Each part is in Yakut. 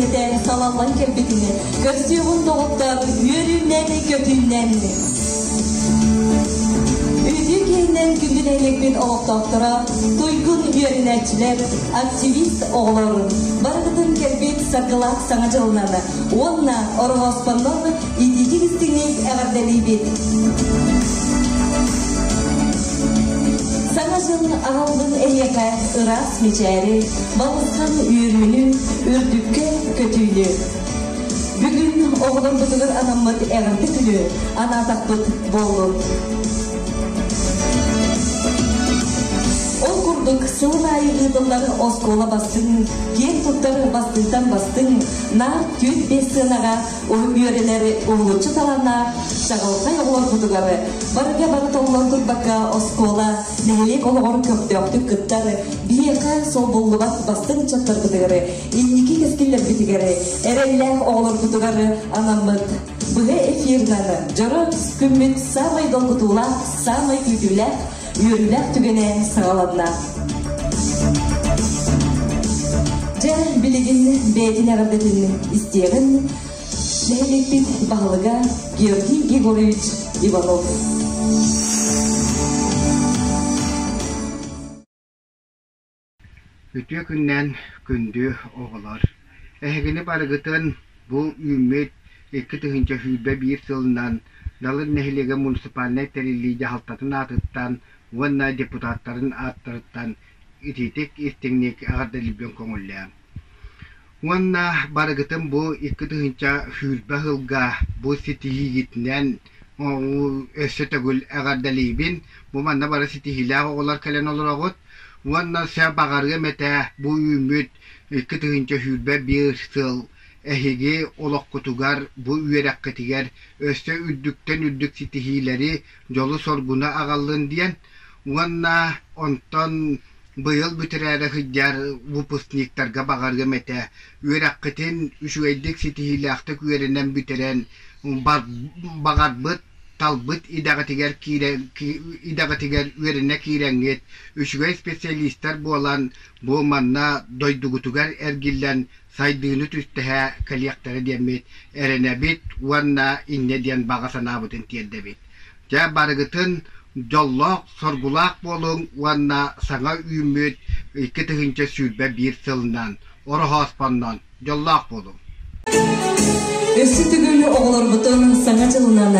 киэһэтэ салаллан кэлбитин көрсүөҕүн доҕоттор үөрүүнэн көтүүнэн. Үтүө киһинэн күндү нэһилиэкпит олохтоохторо, туйгун үөрэнээччилэр, активист оҕолор барыгытын кэлбит саргылаах саҥа дьылынан уонна Ороһооспоннон итиитик истиҥник эҕэрдэлиибит! Саҥа дьыл аҕалбын эһиэхэ ыраас мичээри, балысхан үөрүүнү, үрдүккэ көтүүнү. Бүгүн оҕолорбутугар анаммыт эҕэрдэ күнү анаатахпыт буоллун. Ол курдук сылын аайы ыытыллар оскуола бастыҥ, киэн туттар бастыҥтан бастыҥ, наар түүт биэс сыанаҕа уһун үөрэнэр уһулуччу талааннаах чаҕылхай оҕолорбутугар барыга бары толлон турбакка оскуола, нэһилиэк олоҕор көхтөөхтүк кыттар, биһиэхэ солбуллубат бастыҥ ыччаттарбытыгар, инники кэскиллэрбитигэр, эрэллээх оҕолорбутугар анаммыт быһа эфирынан дьоро күммүт саамай долгутуулаах, саамай күүтүүлээх, үөрүүлээх түгэнэ саҕаланна. Дьэ, билигин бэйэтин эҕэрдэтин истиэҕин нэһилиэкпит баһылыга Георгий Егорович Иванов. Үтүө күннээн күндү оҕолор! Эһигини барыгытын бу үүммүт 2021 сылынан Далыр нэһилиэгэ муниципальнай тэриллии дьаһалтатын аатыттан уонна депутаттарын ааттарыттан итиитик истиҥник эҕэрдэлиирбин көҥүллээҥ. Уонна барыгытын бу 2020 сылга бу ситиһиигитинэн өссө төгүл эҕэрдэлиибин. Бу манна бары ситиһиилээх оҕолор кэлэн олороҕут. Уонна өссө баҕарыам этэ бу үүммүт 2021 сыл эһиги олоххутугар бу үөрэххитигэр өссө үрдүктэн үрдүк ситиһиилэри, дьолу-соргуну аҕаллын диэн уонна онтон быйыл бүтэрээри сылдьар выпускниктарга баҕарыам этэ үөрэххитин үчүгэйдик ситиһиилээхтик үөрэнэн бүтэрэн баҕарбыт талбыт идэҕитигэр киирэн идэҕитигэр үөрэнэ киирэҥҥит үчүгэй специалистар буолан бу манна дойдугутугар эргиллэн сайдыыны түстэһэ кэлиэхтэрэ диэммит эрэнэбит уонна инньэ диэн баҕа санаабытын тиэрдэбит. Дьэ барыгытын дьоллоох, соргулаах буолуҥ уонна саҥа үүммүт 2021 сылынан Ороһооспоннон дьоллоох буолуҥ! Өссө төгүл оҕолорбутун Саҥа дьылынан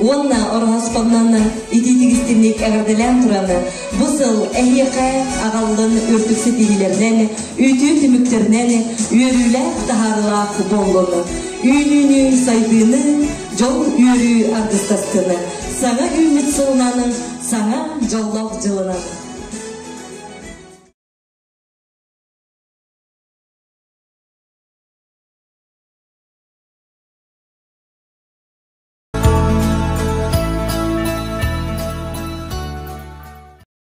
уонна Ороһооспоннон итиитик-истиҥник эҕэрдэлээн туран, бу сыл эһиэхэ аҕаллын үрдүк ситиһиилэринэн, үтүө түмүктэринэн үөрүүлээх таһаарыылаах буоллун. Үүнүүнү, сайдыыны, дьол үөрүү аргыстастын. Саҥа үүммүт сылынан, саҥа дьоллоох дьылынан!